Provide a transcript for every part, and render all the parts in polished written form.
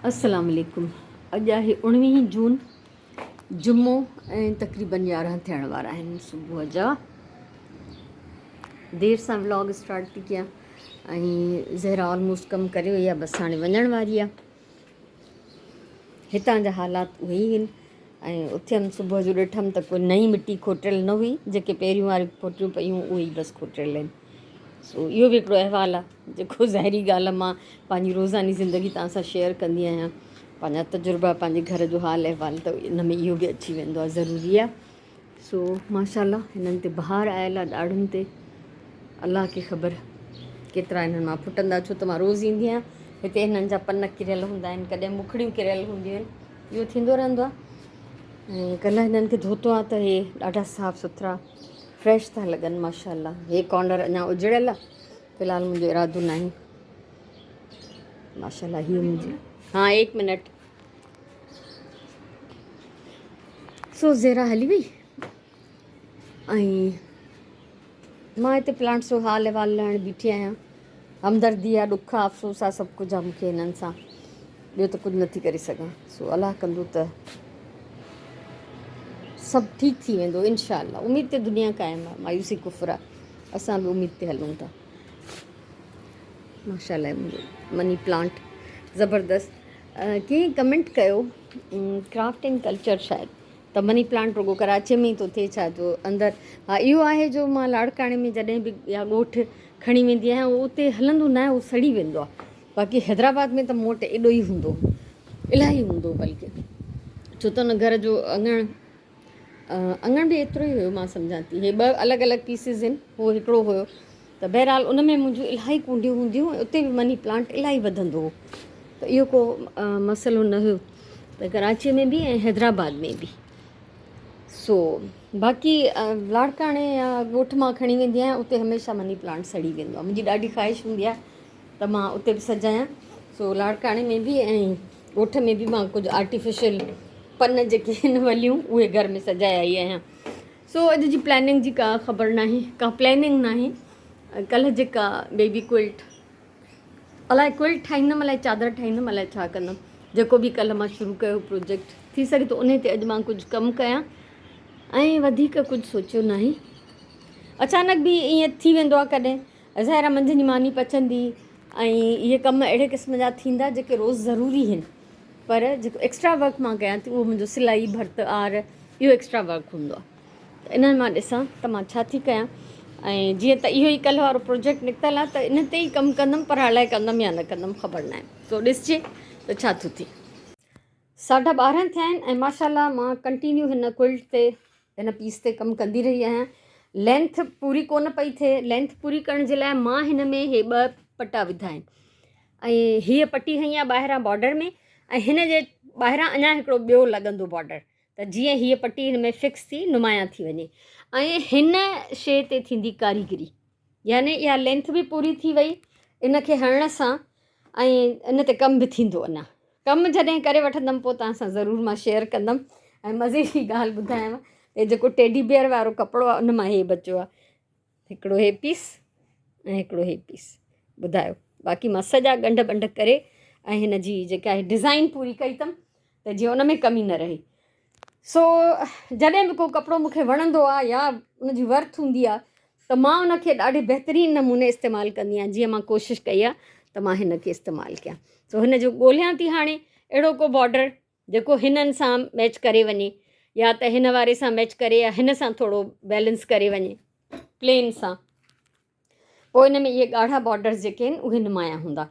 السلام عليڪم اڄ آهي اڻويهين جون جمعو ۽ تقريبن 11 ٿيڻ وارا آهن صبح جا. دير سان ولاگ اسٽارٽ ٿي ڪيان ۽ زهرا آلموسٽ ڪم ڪري وئي آهي، بس هاڻي وڃڻ واري آهي. هتان جا حالات اهي ئي آهن ۽ اٿيم صبح جو ڏٺم ته ڪوئي نئين مٽي کوٽيل نه هئي، جيڪي پهريون واريون کوٽيون پيون اهي ئي بس کوٽيل آهن. سو اهو به هڪڙو احوال آهي جيڪو ظاهري ڳالهه آهي، مان پنهنجي روزاني زندگي توهان سان شيئر ڪندي آهيان، پنهنجا تجربا، پنهنجي گهر جو حال احوال، ته ان ۾ اهو به اچي ويندو آهي، ضروري آهي. سو ماشاء الله هنن تي بهار آيل آهي ڏاڙهن تي، الله کي خبر ڪيترا هنن مان ڦٽندا، ڇو ته مان روز ايندي آهيان هتي، هنن جا پن ڪريل هوندا آهن، ڪڏهن مکڙيون ڪريل هونديون آهن، اهو ٿيندو رهندو آهي. ۽ ڪلهه هنن کي ڌوتو آهي ته هي ڏاڍا صاف سٿرا فريش ٿا لڳن ماشاء الله. هي ڪارنر اڃا اجڙيل آهي، في الحال منهنجو ارادو ناهي. ماشاء الله هي منهنجي، ها ايڪ منٽ. سو زهرا هلي وئي ۽ مان هتي پلانٽس جو حال احوال لهڻ بيٺي آهيان. همدردي آ، ڏک آ، افسوس آ، سڀ ڪجهه آ مونکي هنن سان، ٻيو ته ڪجهه نٿي ڪري سگهان. سو الله ڪندو ته سڀ ٺيڪ ٿي ويندو انشاء الله. اميد تي دنيا قائم آ، مايوسي ڪفر آ، اسان به اميد تي هلون ٿا. ماشاء الله منهنجو مني پلانٽ زبردست. ڪنهن ڪمينٽ ڪيو ڪرافٽ اينڊ ڪلچر شايد ته مني پلانٽ رڳو ڪراچي ۾ ئي ٿو ٿئي ڇا جو اندر؟ ها اهو آهي جو مان لاڙڪاڻي ۾ جڏهن به يا ڳوٺ کڻي ويندي آهيان اهو اتي هلندو نه آهي، اهو سڙي ويندو آهي. باقي حيدرآباد ۾ ته مون وٽ ايڏو ئي هوندو هو، الاهي هوندو هو، بلڪه ڇو ته ان گهر جو اڱڻ اڱڻ به ايترو ئي هيو مان سمجهان ٿي. هي ٻه الڳ الڳ پيسز آهن، هو هڪڙو هيو. ته بهرحال ان ۾ منهنجون الاهي ڪونڊيون هونديون ۽ اتي به مني پلانٽ الاهي وڌندو هو، ته اهو ڪو مسئلو نه هيو ته ڪراچيء ۾ به ۽ حيدرآباد ۾ به. سو باقي لاڙڪاڻي يا ڳوٺ مان کڻي ويندي آهيان، اتي هميشه مني پلانٽ سڙي ويندو آهي. منهنجي ڏاڍي خواهش هوندي آهي ته مان اتي به سجايان. سو لاڙڪاڻي ۾ به ۽ ڳوٺ ۾ به مان ڪجهه آرٽيفيشل پن جيڪي آهن وليون اهي گهر ۾ سجائي آئي آهيان. سو اڄ جي پلاننگ جي ڪا خبر ناهي، ڪا پلاننگ ناهي. ڪلهه جيڪا بيبي ڪوئلٽ، الائي ڪوئلٽ ٺاهيندم الائي چادر ٺاهيندم الائي ڇا ڪندم، جيڪو به ڪلهه مان شروع ڪيو پروجيڪٽ، ٿي سگهي ٿو انهي تي اڄ مان ڪجهه ڪم ڪيان ۽ وڌيڪ ڪجهه سوچيو ناهي. اچانڪ به ائين ٿي ويندو آهي ڪڏهن، ظاهر آهي منجهند جي ماني پچندي ۽ اهي ڪم اهڙي قسم جا ٿيندا جيڪي روز ضروري آهن، پر جيڪو ايڪسٽرا ورڪ مان ڪيان ٿي اهو منهنجو سلائي ڀرت آر اهو ايڪسٽرا ورڪ هوندو آهي. ته انهن مان ڏسان ته مان ڇا ٿي ڪيان ۽ جيئن ته اهو ئي ڪلهه وارو پروجيڪٽ نڪتل آهي ته ان تي ئي ڪم ڪندم، پر الائي ڪندم يا نه ڪندم خبر ناهي. سو ڏسجي ته ڇا ٿو ٿئي. 12:30 ٿيا آهن ۽ ماشاء الله مان ڪنٽينيو هن ڪوئلٽ تي هن پيس تي ڪم ڪندي رهي آهيان. لينٿ پوري ڪونه پئي ٿئي، لينٿ پوري ڪرڻ جي لاء مان هن ۾ هي ٻه پٽا وڌا آهن ۽ هيء پٽي هنئي آهي ٻاهران بارڊر ۾ ۽ هن جي ٻاهران اڃا هڪڙو ٻيو لڳندو بارڊر، ته جيئن هيء پٽي هن ۾ فڪس ٿي نمايان ٿي وڃي ۽ هن شيء تي ٿيندي ڪاريگري، يعني اها لينٿ به پوري ٿي وئي ان کي هڻڻ سان ۽ ان تي ڪم به ٿيندو. اڃا ڪم جڏهن ڪري وٺندم پوء توهان سان ضرور مان شيئر ڪندم. ۽ مزي جي ڳالهه ٻڌايانو ته جيڪو ٽيڊي بيئر وارو ڪپڙو آهي ان مان هي بچيو آهي، هڪڙو هي پيس ۽ هڪڙو هي پيس. ٻڌايو باقي مان سڄا ڳنڍ ٻنڍ ڪري ۽ هن جي جيڪا آهي ڊزائن پوري ڪئي اٿم ته جيئن ان ۾ ڪمي نه رهي. سو جڏهن به ڪو ڪپڙو مون کي وڻندو آهي يا ان جي ورٿ هوندي آهي ته مان ان کي ڏاڍي بهترين نموني استعمال ڪندي آهيان، جيئن مان ڪوشش ڪئي آهي ته مان هن کي استعمال ڪيان. سو هن جو ڳولهيان ٿي هاڻي اهڙو ڪو بارڊر جيڪو هنن سان ميچ ڪري وڃي، يا ته هن واري سان ميچ ڪري يا هن سان ٿورو بيلنس ڪري وڃي پلين سان. پوء ان ۾ اهي ڳاڙها بارڊرز جيڪي آهن اهي نمايان هوندا.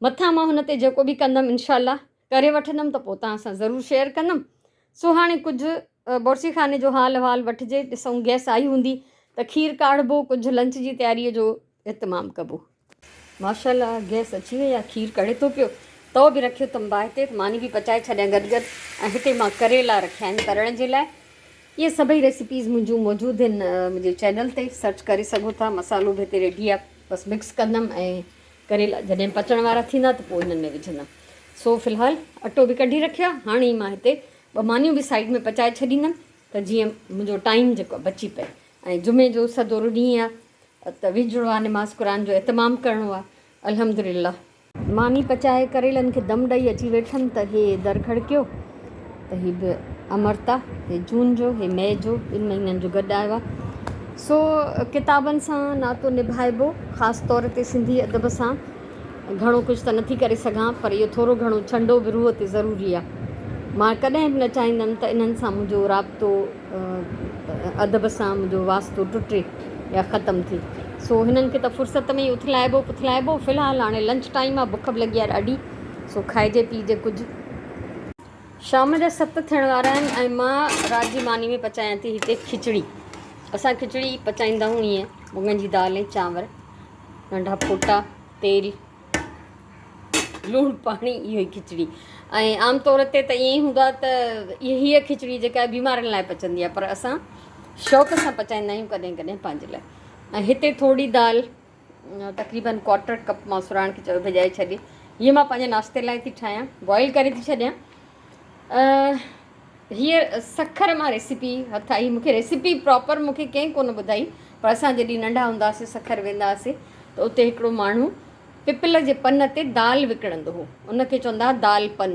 مٿان مان هن تي جيڪو به ڪندم انشاء الله ڪري وٺندم ته پوء توهان سان ضرور شيئر ڪندم. سو هاڻي ڪجهه بورچي خاني جو حال احوال وٺجي، ڏسون گئس آئي هوندي ته کير ڪاڙهبو، ڪجهه لنچ جي تياريء جو اهتمام ڪبو. ماشاء الله گئس اچي وئي آهي، کير ڪڙهي ٿو پيو، تئو به رکيو اٿم باهه تي ته ماني به پچائي ڇڏيان گڏ گڏ ۽ هتي مان ڪريلا رکيا آهن ترڻ جي لاء. اهي سڀئي ريسيپيز منهنجون موجود آهن منهنجي چينل تي، سرچ ڪري سگهو ٿا. مصالحو به هتي ريڊي آهي، بس مڪس ڪندم ۽ ڪريلا جڏهن پچڻ وارا ٿيندا ته پوء انهن ۾ وجهندم. سو في الحال اٽو به ڪڍي رکيو آهي، هاڻي ئي مان هتي ٻه مانيون به سائيڊ ۾ پچائي ڇڏيندم ته جيئن منهنجو ٽائيم جيڪو آهي بچي پئي ۽ جمعي جو سدورو ڏينهن آهي ته ويجهڙو آهي، نماز قرآن جو اهتمام ڪرڻو آهي. الحمدلله. ماني پچائي ڪريلن کي دم ڏئي اچي ويٺم ته هي در کڙڪيو ته هي به امرتا، هي جون جو، هي مئي جو، ٻن مهينن جو گڏ آيو آهي. سو ڪتابن سان ناتو نڀائبو، خاص طور تي سنڌي ادب سان. گهڻو ڪجهه ته نٿي ڪري سگهان پر اهو ٿورو گهڻو ڇنڊو به روح تي ضروري آهي. مان ڪڏهن به نه چاهيندم ته انهن سان منهنجو رابطو، ادب سان منهنجو واسطو ٽٽي يا ختم ٿئي. سو هنن کي ته فرصت ۾ ئي اٿلائبو پٿلائبو. في الحال هاڻي لنچ ٽائيم آهي، بک به لڳي آهي ڏاڍي، سو کائجي پيئجي ڪجهه. شام جا ست ٿيڻ وارا آهن ۽ مان رات جي ماني ۾ پچايان ٿي هتي کچڙي. اسان کچڙي پچائيندا آهيون ائين مڱن جي دال ۽ چانور، ننڍا ڦوٽا، تيل، لوڻ پاڻي اهو ئي کچڙي ۽ عام طور تي ته ائين ئي هوندو آهي ته هيء کچڙي جيڪا آهي بيمارن لاء پچندي آهي پر اسان شوق سان پچائيندا آهيون ڪڏهن ڪڏهن پنهنجي لاء ۽ هتي ٿوري دال تقريبن ڪوارٽر ڪپ مان سراڻ کي چيو ڀڄائي ڇڏي هيء مان پنهنجي ناشتي لاء ٿي ٺاهيان بوائل ڪري ٿي ڇڏيان هيء سکر مان ريسيپي هٿ آئي مونکي ريسيپي پراپر مونکي ڪنهن ڪونه ٻڌائي پر اسان جڏهن ننڍا هوندا هئاسين سکر ويندا هئاسين ته اتي هڪڙو ماڻهو پپل جي پن تي دال وڪڻندو هو ان کي چوندا هئا دال پن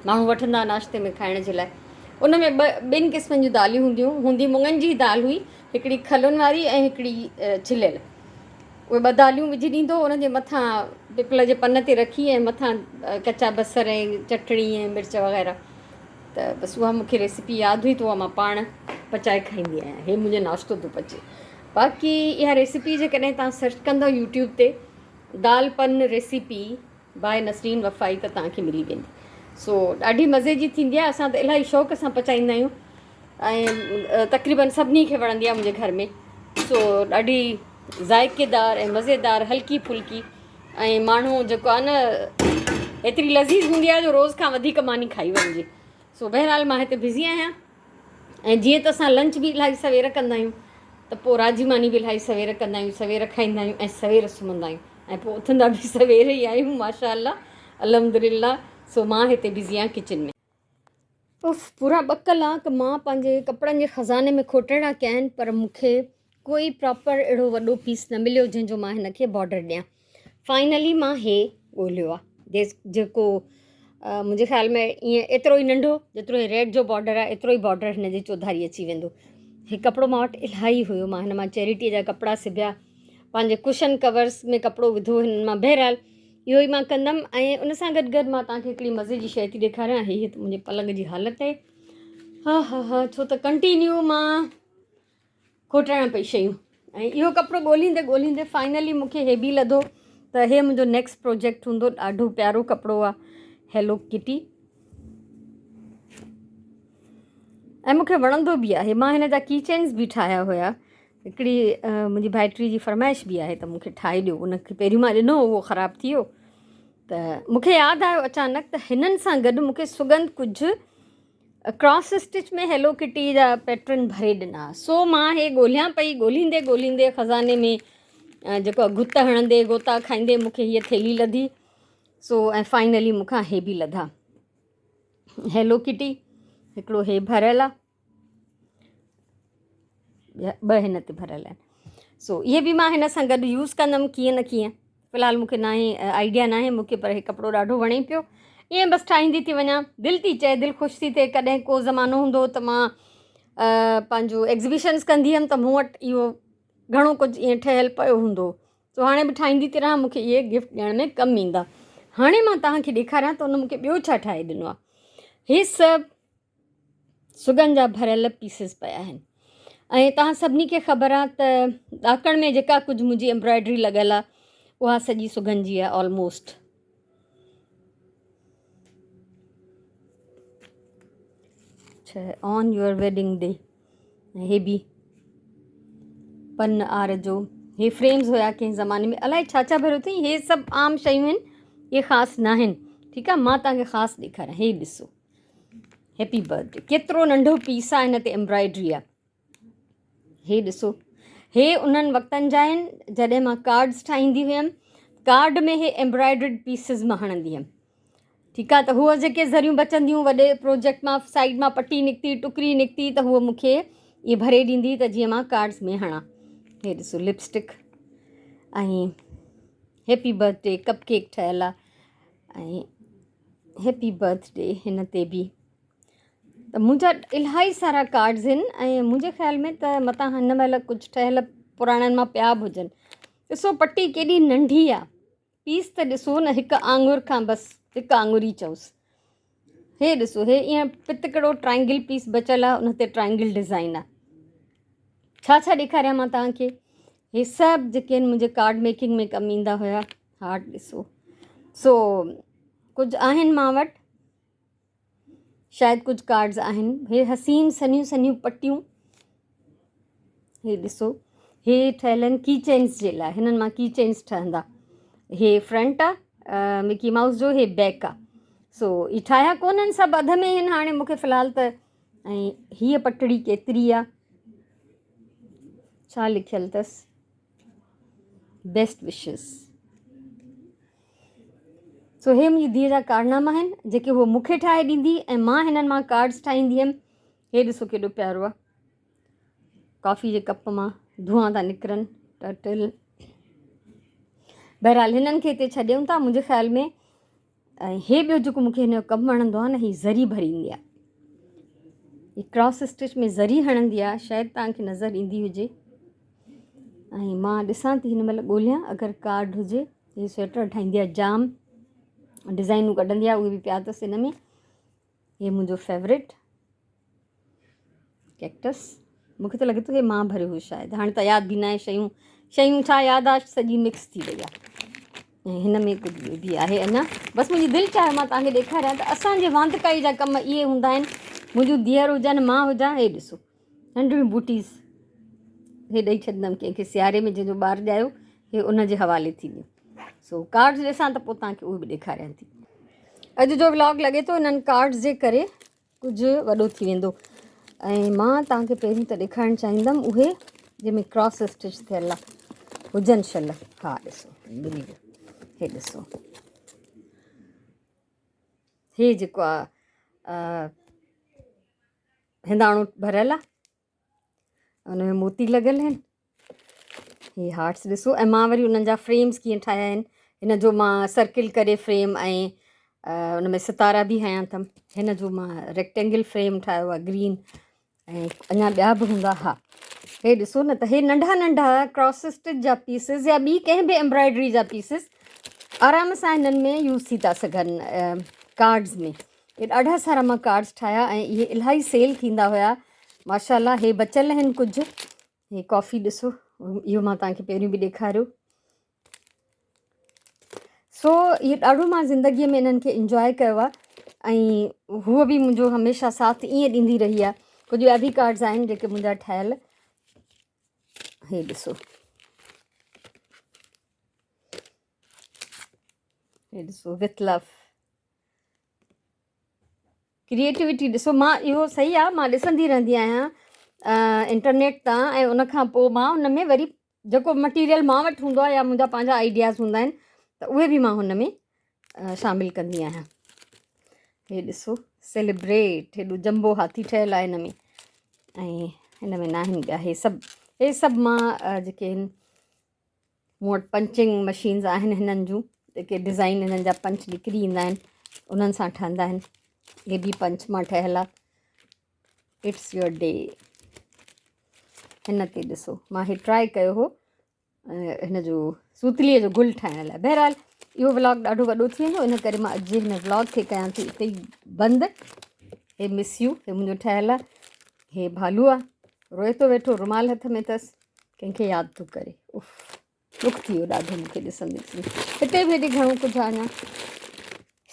ماڻهو وٺندا هئا ناشتي ۾ کائڻ جي لاء ان ۾ ٻه ٻن قسمن جون داليون هونديون هوندي مڱن جي دال هئي هڪڙي کلن واري ۽ هڪڙي ڇليل اهي ٻه داليون وجهي ڏيندو هو، ان جي مٿان پپل جي پن تي رکي ۽ مٿان ڪچا بصر ۽ چٽڻي ۽ مرچ وغيره ته بس اها مون کي ريسيپي ياد هئي ته اها مان پاڻ پچائي کائيندي آهيان هي منهنجو ناشتو ٿو پچي باقي اها ريسيپي جيڪڏهن توهان سرچ ڪندو يوٽيوب تي دال پن ريسيپي باء نسرين وفائي ته توهان کي ملي ويندي سو ڏاڍي مزي جي ٿيندي آهي اسان ته الاهي شوق سان پچائيندا آهيون ۽ تقريبن سڀني کي وڻندي آهي منهنجي گهر ۾ سو ڏاڍي ذائقيدار ۽ مزيدار هلڪي ڦلڪي ۽ ماڻهو جيڪو آهي نه ايتري لذيذ هوندي آهي جو روز کان وڌيڪ ماني کائي وڃجي سو بهرحال مان هتي بزي آهيان ۽ جيئن ته اسان لنچ به الاهي سوير ڪندا آهيون ته پوء رات جي ماني به الاهي سوير ڪندا آهيون سوير کائيندا آهيون ۽ سوير سمهندا آهيون ۽ پوء اٿندا به سوير ئي آهيون ماشاء الله الحمد لله سو مان هتي بزي آهيان ڪچن ۾ اف پورا ٻه ڪلاڪ مان پنهنجي ڪپڙن جي خزاني ۾ کوٽڙا ڪيا آهن پر مون کي ڪوئي پراپر اهڙو وڏو پيس نه مليو جنهن جو مان هن کي بارڊر ڏيان فائنلي مان هي ڳوليو آهي جيڪو منهنجي خيال ۾ ائين ايترو ئي ننڍو جيترو هي ريڊ جو بارڊر آهي ايترو ئي بارڊر هن جي چوڌاري اچي ويندو هي ڪپڙو مان وٽ الاهي هيو مان هن مان چيريٽي جا ڪپڙا سبيا پنهنجي ڪشن ڪورس ۾ ڪپڙو وڌو هنن مان بهرحال اهو ئي مان ڪندم ۽ ان سان گڏ گڏ مان توهان کي هڪڙي مزي جي شيء ٿي ڏيکاريان هي ته منهنجي پلنگ جي حالت آهي ها ها ها ڇو ته ڪنٽينيو مان کوٽائڻ پئي شيون ۽ اهو ڪپڙو ڳولهيندي ڳولهيندي فائنلي مون کي هي به لڌو ته هي منهنجو نيڪسٽ پروجيڪٽ هوندو ڏاڍو پيارو ڪپڙو آهي هيلو ڪٽي ۽ مون کي وڻندو به آهي مان هن جا ڪي چينز به ٺاهيا هيا هڪڙي منهنجي ڀائٽي جي فرمائش به آهي ته مون کي ٺاهي ڏيو ان کي پهريون مان ڏنو اهو خراب ٿي ويو ته مون کي ياد آيو اچانڪ ته هنن سان گڏ مون کي سڳنڌ ڪجهه ڪراس اسٽچ ۾ هيلو ڪٽي جا پيٽرن ڀري ڏنا سو مان هي ڳولهيان پئي ڳولهيندي ڳولهيندي خزاني ۾ جيڪو گهت هڻندي غوطا کائيندي مون کي هيء ٿيلهي لڌي سو ۽ فائنلي مون کان هي به لڌا هيلو ڪٽي هڪڙو هي ڀريل آهي ٻه هن تي ڀريل آهن سو اهي به مان هن سان گڏ يوز ڪندم ڪيئن نه ڪيئن في الحال مونکي ناهي آئيڊيا ناهي مونکي پر هي ڪپڙو ڏاڍو وڻي پيو ائين بس ٺاهيندي ٿي وڃان دل ٿي چئي دل خوش ٿي ٿئي ڪڏهن ڪو زمانو هوندو هو ته مان پنهنجو ايگزيبيشنس ڪندي هيم ته مون وٽ اهو گهڻو ڪجهه ائين ٺهيل پيو هوندو سو هاڻي به ٺاهيندي ٿي رهان مونکي اهي گفٽ ڏيڻ ۾ ڪم ايندا هاڻي مان توهان کي ڏيکاريان ته ان مونکي ٻيو ڇا ٺاهي ڏنو آهي هي سڀ سڳن جا ڀريل پيسز پيا آهن ۽ توهان سڀني کي خبر آهي ته ڏاڪڻ ۾ جيڪا ڪجهه منهنجي ايمبرائڊري لڳل آهي اها سڄي سڳن جي آهي almost on your wedding D هي به پن آر جو هي فريمز هيا ڪنهن زماني ۾ الائي ڇا ڇا ڀريو اٿئي هي سڀ عام شيون آهن اهي خاص ناهن ٺيڪ آهي مان توهان کي خاص ڏيکاريان هي ڏسو هيپي برٿ ڊي ڪيترو ننڍو پيس آهي هن تي ايمبرائڊري آهي هي ڏسو هي انهن وقتن جا آهن جڏهن مان ڪارڊز ٺاهيندي هيم ڪارڊ ۾ هي ايمبرائڊرڊ پيسز مان هڻندي هيم ٺيڪ آهي ته هوء جيڪي ذريون بچنديون وڏي پروجيڪٽ مان سائيڊ مان پٽي نڪتي ٽڪري نڪتي ته هوء مون کي اهي ڀري ڏيندي ته جيئن مان ڪارڊز ۾ هڻان هي ڏسو lipstick ۽ happy birth day cup cake ٺهيل آ ۽ هيپي برٿ ڊي هن تي به ته منهنجا الاهي سارا ڪارڊز آهن ۽ منهنجي خيال ۾ ته متان هن مهل ڪجهه ٺهيل پراڻن مان پيا به هجن ڏسو پٽي ڪيڏي ننڍي آ پيس ته ڏسو نه هڪ آڱر کان بس هڪ آڱر ئي چئوس هي ڏسو هي ائين پتڪڙو ٽرائنگل پيس بچيل آ ان تي ٽرائنگل ڊزائن آ ڇا ڇا ڏيکاريان مان توهان کي هي سڀ جيڪي آهن منهنجي ڪارڊ ميڪنگ ۾ ڪم ايندا هيا هارٽ ڏسو سو ڪجهه آهن مان وٽ شايد ڪجهه ڪارڊز آهن هي حسين سنهيون سنهيون پٽيون هي ڏسو هي ٺهيل آهن ڪي چينس جي لاء هنن مان ڪي چينس ٺهندا هي فرنٽ آ مڪي مائوس جو هي بيڪ آ سو هي ٺاهيا ڪونهن سڀ اڌ ۾ آهن هاڻي مونکي في الحال ته ۽ هيء پٽڙي ڪيتري آ ڇا لکيل اٿس بيسٽ وشز سو هي منهنجي ڌيء جا ڪارناما آهن جيڪي هوء مون کي ٺاهي ڏيندي ۽ مان هنن مان ڪارڊز ٺاهيندي هيم هي ڏسو ڪيڏو پيارو آهي ڪافي جي ڪپ مان ڌوئان ٿا نڪرن ٽرٽل بهرحال هنن کي هتي ڇڏيون ٿا منهنجي خيال ۾ ۽ هي ٻيو جيڪو مونکي هن جو ڪم وڻندو آهي نه هي زري ڀريندي آهي هي ڪراس اسٽچ ۾ زري هڻندي آهي شايد توهان کي نظر ايندي هجي ۽ مان ڏسان ٿي هن مهل ڳوليان اگر ڪارڊ هجي هي سوئيٽر ٺاهيندي آهي جام ڊزائنون ڪڍندي آهي اهي به پيا اٿس هن ۾ هي منهنجو فيورٽ ڪيڪٽس مونکي ته لڳي ٿو هي مان ڀريو هو شايد هاڻي ته ياد به ناهي شيون شيون ڇا ياداشت سڄي مڪس ٿي وئي آهي ۽ هن ۾ ڪجهه ٻيو به آهي اڃا بس منهنجي دل چاهيو مان توهان کي ڏيکاريان ته اسان جي واندڪائي جا ڪم اهي هوندا آهن منهنجون ڌيئر هجن مان هجان هي ڏسو ننڍڙيون بوٽيز هي ڏئي ڇڏندم ڪنهن کي سياري ۾ جنهن جو ٻار ڄايو هي ان جي حوالي ٿينديون سو ڪارڊز ڏسان ته پوء توهان کي اهي به ڏيکاريان ٿي اڄ جو ولاگ لڳي ٿو انهن ڪارڊز جي ڪري ڪجهه وڏو ٿي ويندو ۽ مان توهان کي پهرين ته ڏيکارڻ چاهيندم اهي جنهن ۾ ڪراس اسٽچ ٿيل آ هجن شل ها ڏسو ملي ويو هي ڏسو هي جيڪو آ هنداڻو ڀريل آ ان ۾ موتي لڳل آهن هي هارٽس ڏسو ۽ مان وري انهن جا فريمز ڪيئن ٺاهيا آهن هن جو مان سرڪل ڪري فريم ۽ ان ۾ ستارا به هنيا اٿم هن جو مان ريڪٽينگل فريم ٺاهيو آهي گرين ۽ اڃا ٻيا به هوندا ها هي ڏسو نه ته هي ننڍا ننڍا ڪراس اسٽچ جا پيسز يا ٻي ڪنهن به ايمبرائڊري جا پيسز آرام سان هنن ۾ يوز ٿي ٿا سگهن ڪارڊز ۾ اهي ڏاڍا سارا مان ڪارڊز ٺاهيا ۽ اهي الاهي سيل ٿيندا هيا ماشاء الله هي بچيل آهن ڪجهه هي ڪافي ڏسو اهو مان توهان کي پهريون به ڏيکاريو سو اهو ڏاڍو مان زندگيء ۾ انهن کي انجواء ڪيو آهي ۽ هوء به منهنجو هميشه ساٿ ائين ڏيندي رهي آهي ڪجهه ٻيا به ڪارڊز آهن جيڪي منهنجا ٺهيل هي ڏسو هي ڏسو وٿ لو ڪريئيٽوٽي ڏسو مان اهو صحيح آهي مان ڏسندي رهندي آهيان انٽرنيٽ تان ۽ ان کان پوء مان ان ۾ وري جيڪو مٽيريل مان وٽ هوندو آهي يا منهنجا پنهنجا آئيڊياز هوندا آهن ته اهي به مان هن ۾ شامل ڪندي آهيان هي ڏسو سيليبريٽ هيڏو جمبو هاٿي ٺهيل آهي هن ۾ ۽ هن ۾ ناهن ٻيا هي سڀ هي سڀ مان جيڪي آهن مون وٽ پنچنگ مشينز آهن هنن جون جيڪي ڊزائن هنن جا پنچ نڪري ايندا آهن انهن سان ٺهندا آهن هي به پنچ مان ٺهيل آهي it's your D هن تي ڏسو مان هي ٽرائي ڪيو هو هن جو سوتليء جو گل ٺاهڻ لاء بهرحال اهو ولاگ ڏاڍو وڏو ٿي ويندو ان ڪري مان اڄ جي هن ولاگ کي ڪيان ٿي اتي ئي بند هي مس يو هي منهنجو ٺهيل آهي هي ڀالو آهي روئي ٿو ويٺو رومال هٿ ۾ اٿس ڪنهن کي ياد ٿو ڪري اف ڏک ٿي ويو ڏاڍو مون کي ڏسندي ڏسندي هتي به هيڏي گهڻو ڪجهه آهي اڃا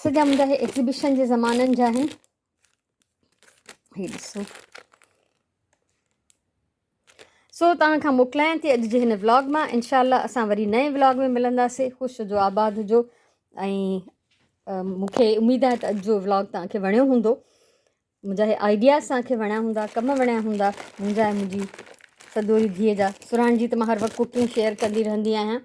سڄا منهنجا هي ايگزيبيشن جي زمانن جا آهن هي ڏسو سو توهان کان موڪلايان ٿي اڄ جي هن ولاگ مان انشاء الله اسان وري نئين ولاگ ۾ ملنداسي خوش هجو آباد هجو ۽ مون کي اميد آهي ته اڄ جو ولاگ توهان کي وڻيو هوندو منهنجا هي آئيڊياز توهان کي وڻيا هوندا ڪم وڻيا هوندا منهنجا ۽ منهنجي سدوري ڌيء جا سرهاڻ جي ته مان هر وقت ڪوڪنگ شيئر ڪندي رهندي آهيان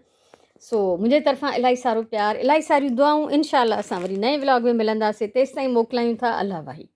سو منهنجي طرفان الاهي سارو پيار الاهي ساريون دعائون انشاء الله اسان وري نئين ولاگ ۾ ملنداسي تيستائين موڪلايون ٿا الله واهي.